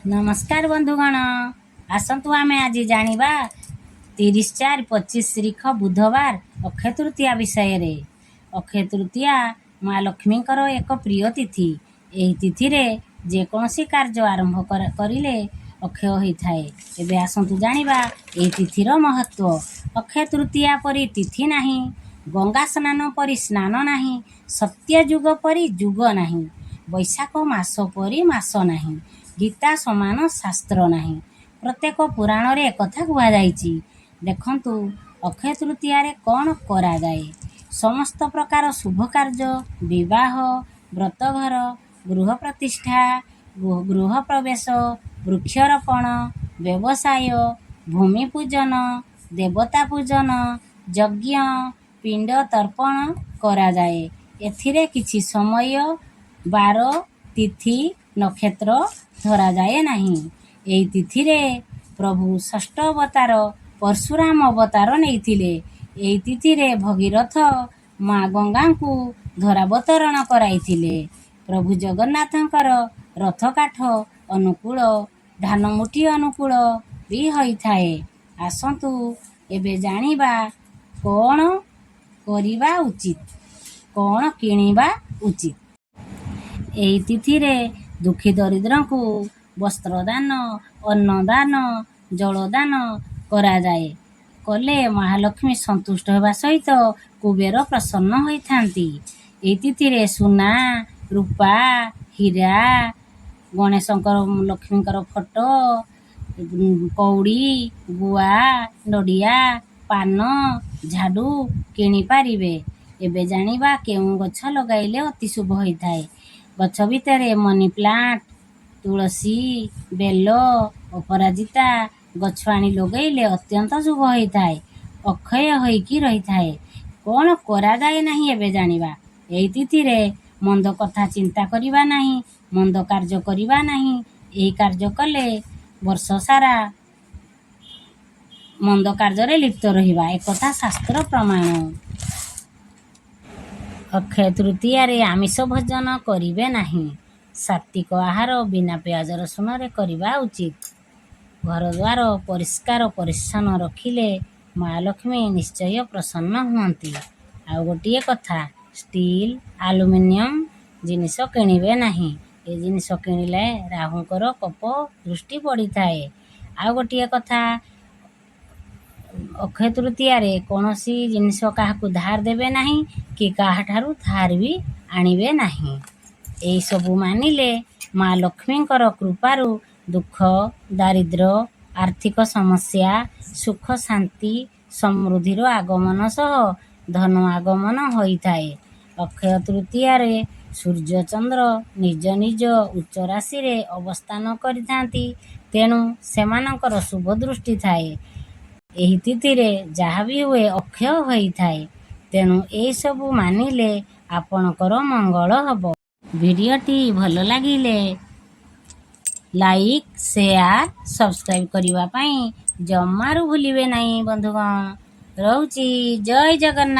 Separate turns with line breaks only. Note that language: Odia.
ନମସ୍କାର ବନ୍ଧୁଗଣ, ଆସନ୍ତୁ ଆମେ ଆଜି ଜାଣିବା 30/4/25 ତାରିଖ ବୁଧବାର ଅକ୍ଷୟ ତୃତୀୟା ବିଷୟରେ। ଅକ୍ଷୟ ତୃତୀୟା ମା ଲକ୍ଷ୍ମୀଙ୍କର ଏକ ପ୍ରିୟ ତିଥି। ଏହି ତିଥିରେ ଯେକୌଣସି କାର୍ଯ୍ୟ ଆରମ୍ଭ କରିଲେ ଅକ୍ଷୟ ହୋଇଥାଏ। ଏବେ ଆସନ୍ତୁ ଜାଣିବା ଏହି ତିଥିର ମହତ୍ତ୍ୱ। ଅକ୍ଷୟ ତୃତୀୟା ପରି ତିଥି ନାହିଁ, ଗଙ୍ଗା ସ୍ନାନ ପରି ସ୍ନାନ ନାହିଁ, ସତ୍ୟ ଯୁଗ ପରି ଯୁଗ ନାହିଁ, ବୈଶାଖ ମାସ ପରି ମାସ ନାହିଁ, ଗୀତା ସମାନ ଶାସ୍ତ୍ର ନାହିଁ। ପ୍ରତ୍ୟେକ ପୁରାଣରେ ଏକଥା କୁହାଯାଇଛି। ଦେଖନ୍ତୁ, ଅକ୍ଷୟ ତୃତୀୟାରେ କ'ଣ କରାଯାଏ? ସମସ୍ତ ପ୍ରକାର ଶୁଭ କାର୍ଯ୍ୟ, ବିବାହ, ବ୍ରତଘର, ଗୃହ ପ୍ରତିଷ୍ଠା, ଗୃହ ପ୍ରବେଶ, ବୃକ୍ଷରୋପଣ, ବ୍ୟବସାୟ, ଭୂମି ପୂଜନ, ଦେବତା ପୂଜନ, ଯଜ୍ଞ, ପିଣ୍ଡ ତର୍ପଣ କରାଯାଏ। ଏଥିରେ କିଛି ସମୟ, ବାର, ତିଥି, ନକ୍ଷତ୍ର ଧରାଯାଏ ନାହିଁ। ଏହି ତିଥିରେ ପ୍ରଭୁ ଷଷ୍ଠ ଅବତାର ପରଶୁରାମ ଅବତାର ନେଇଥିଲେ। ଏହି ତିଥିରେ ଭଗୀରଥ ମା ଗଙ୍ଗାଙ୍କୁ ଧରାବତରଣ କରାଇଥିଲେ। ପ୍ରଭୁ ଜଗନ୍ନାଥଙ୍କର ରଥକାଠ ଅନୁକୂଳ, ଧାନ ମୁଠି ଅନୁକୂଳ ବି ହୋଇଥାଏ। ଆସନ୍ତୁ ଏବେ ଜାଣିବା କ'ଣ କରିବା ଉଚିତ, କ'ଣ କିଣିବା ଉଚିତ। ଏହି ତିଥିରେ ଦୁଃଖୀ ଦରିଦ୍ରଙ୍କୁ ବସ୍ତ୍ରଦାନ, ଅନ୍ନଦାନ, ଜଳଦାନ କରାଯାଏ। କଲେ ମହାଲକ୍ଷ୍ମୀ ସନ୍ତୁଷ୍ଟ ହେବା ସହିତ କୁବେର ପ୍ରସନ୍ନ ହୋଇଥାନ୍ତି। ଏହି ତିଥିରେ ସୁନା, ରୂପା, ହୀରା, ଗଣେଶଙ୍କର ଲକ୍ଷ୍ମୀଙ୍କର ଫଟୋ, କଉଡ଼ି, ଗୁଆ, ନଡ଼ିଆ, ପାନ, ଝାଡ଼ୁ କିଣିପାରିବେ। ଏବେ ଜାଣିବା କେଉଁ ଗଛ ଲଗାଇଲେ ଅତି ଶୁଭ ହୋଇଥାଏ। ଗଛ ଭିତରେ ମନି ପ୍ଲାଣ୍ଟ, ତୁଳସୀ, ବେଲ, ଅପରାଜିତା ଗଛ ଆଣି ଲଗାଇଲେ ଅତ୍ୟନ୍ତ ଶୁଭ ହୋଇଥାଏ, ଅକ୍ଷୟ ହୋଇକି ରହିଥାଏ। କ'ଣ କରାଯାଏ ନାହିଁ, ଏବେ ଜାଣିବା। ଏହି ତିଥିରେ ମନ୍ଦ କଥା ଚିନ୍ତା କରିବା ନାହିଁ, ମନ୍ଦ କାର୍ଯ୍ୟ କରିବା ନାହିଁ। ଏହି କାର୍ଯ୍ୟ କଲେ ବର୍ଷ ସାରା ମନ୍ଦ କାର୍ଯ୍ୟରେ ଲିପ୍ତ ରହିବା, ଏକଥା ଶାସ୍ତ୍ର ପ୍ରମାଣ। ଅକ୍ଷୟ ତୃତୀୟାରେ ଆମିଷ ଭୋଜନ କରିବେ ନାହିଁ। ସାତ୍ତ୍ୱିକ ଆହାର ବିନା ପିଆଜ ରସୁଣରେ କରିବା ଉଚିତ। ଘରଦ୍ୱାର ପରିଷ୍କାର ପରିଚ୍ଛନ୍ନ ରଖିଲେ ମା ଲକ୍ଷ୍ମୀ ନିଶ୍ଚୟ ପ୍ରସନ୍ନ ହୁଅନ୍ତି। ଆଉ ଗୋଟିଏ କଥା, ଷ୍ଟିଲ୍, ଆଲୁମିନିୟମ ଜିନିଷ କିଣିବେ ନାହିଁ। ଏ ଜିନିଷ କିଣିଲେ ରାହୁଙ୍କର କୋପ ଦୃଷ୍ଟି ପଡ଼ିଥାଏ। ଆଉ ଗୋଟିଏ କଥା, ଅକ୍ଷୟ ତୃତୀୟାରେ କୌଣସି ଜିନିଷ କାହାକୁ ଧାର ଦେବେ ନାହିଁ କି କାହାଠାରୁ ଧାର ବି ଆଣିବେ ନାହିଁ। ଏହିସବୁ ମାନିଲେ ମା ଲକ୍ଷ୍ମୀଙ୍କର କୃପାରୁ ଦୁଃଖ, ଦାରିଦ୍ର୍ୟ, ଆର୍ଥିକ ସମସ୍ୟା, ସୁଖ, ଶାନ୍ତି, ସମୃଦ୍ଧିର ଆଗମନ ସହ ଧନ ଆଗମନ ହୋଇଥାଏ। ଅକ୍ଷୟ ତୃତୀୟାରେ ସୂର୍ଯ୍ୟ, ଚନ୍ଦ୍ର ନିଜ ନିଜ ଉଚ୍ଚ ରାଶିରେ ଅବସ୍ଥାନ କରିଥାନ୍ତି, ତେଣୁ ସେମାନଙ୍କର ଶୁଭ ଦୃଷ୍ଟି ଥାଏ। ଏହି ତିଥିରେ ଯାହା ବି ହୁଏ, ଅକ୍ଷୟ ହୋଇଥାଏ। ତେଣୁ ଏହିସବୁ ମାନିଲେ ଆପଣଙ୍କର ମଙ୍ଗଳ ହେବ। ଭିଡ଼ିଓଟି ଭଲ ଲାଗିଲେ ଲାଇକ୍, ସେୟାର, ସବସ୍କ୍ରାଇବ୍ କରିବା ପାଇଁ ଜମାରୁ ଭୁଲିବେ ନାହିଁ। ବନ୍ଧୁଗଣ, ରହୁଛି। ଜୟ ଜଗନ୍ନାଥ।